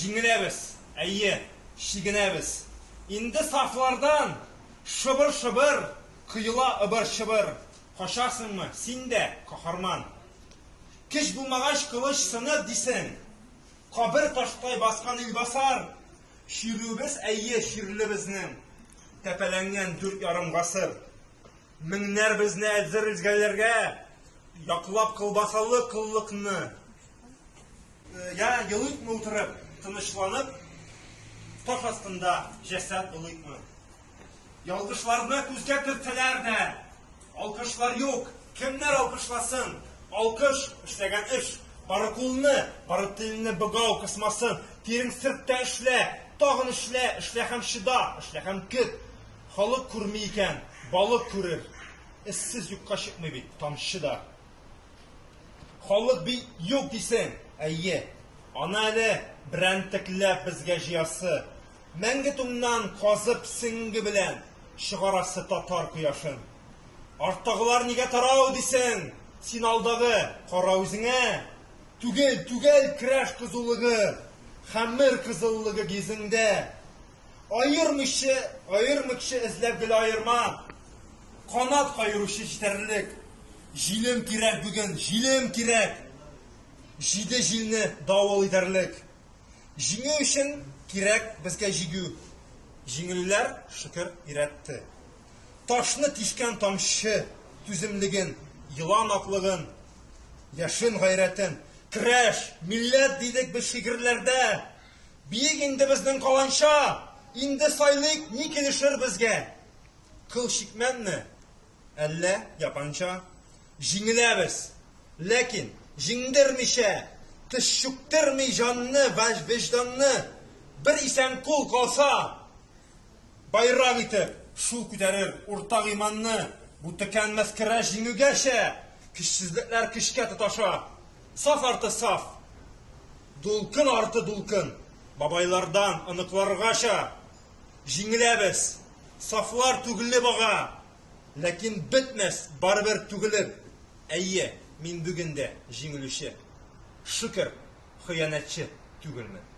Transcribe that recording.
Җиңеләбез, әйе, чигенәбез. Инде сафлардан шыбыр-шыбыр коела ыбыр-чыбыр. Качасыңмы, син дә, каһарман? Көч булмагач, кылыч сыныр, дисең. Кабер таштай баскан илбасар. Чирүебез, әйе, чирле безнең. Тәпәләнгән 4,5 гасыр. Меңнәр безне әзер изгәләргә, яклап кылбасалы кыллыкны. Я елыйкмы утырып, тынычланып, таш астында җәсәд булыйкмы? Ялгышларны күзгә төртсәләр дә, алкышлар юк, кемнәр алкышласын? Алкыш, эшләгән эш, бары кулны, бары телне богау кысмасын, тирең сырт та эшлә, тагын эшлә, эшлә һәм чыда, эшлә һәм көт. Халык күрми икән, балык күрер. Эзсез юкка чыкмый бит тамчы да. Халык бит юк дисең, әйе. Аны әле берәмтекләп безгә җыясы, мәңге туңнан казып сеңге белән чыгарасы татар кояшын. Арттагылар нигә тарау дисең, син алдагы, кара үзеңә. Түгел, түгел көрәш кызулыгы, хәмер кызыллыгы йөзеңдә. Аермыйчы, аермыкчы эзләп гел аерма. Канат каеручы җитәрлек. Җилем кирәк бүген, җилем кирәк. Җиде җилне давыл итәрлек. Җиңү өчен кирәк безгә җигү. Җиңелүләр, шөкер, өйрәтте. Ташны тишкән тамчы түземлеген, елан аклыгын, яшен гайрәтен. Көрәш, милләт дидек без шигырьләрдә. Биек инде безнең каланча, инде сайлыйк, ни килешер безгә? Кыл чикмәнме, әллә япанча? Җиңеләбез, ләкин җиңдермичә, теш чүктерми җанны вә вөҗданны, бер исән кул калса, байрак итеп шул күтәрер уртак иманны, бу төкәнмәс көрәш җиңүгәчә, көчсезлекләр көчкә тоташа. Саф арты саф, дулкын арты дулкын, бабайлардан оныкларгача җиңеләбез. Сафлар түгелеп ага, ләкин бетмәс барыбер түгелеп. Әйе, мин бүген дә җиңелүче. Шөкер, хыянәтче түгелмен.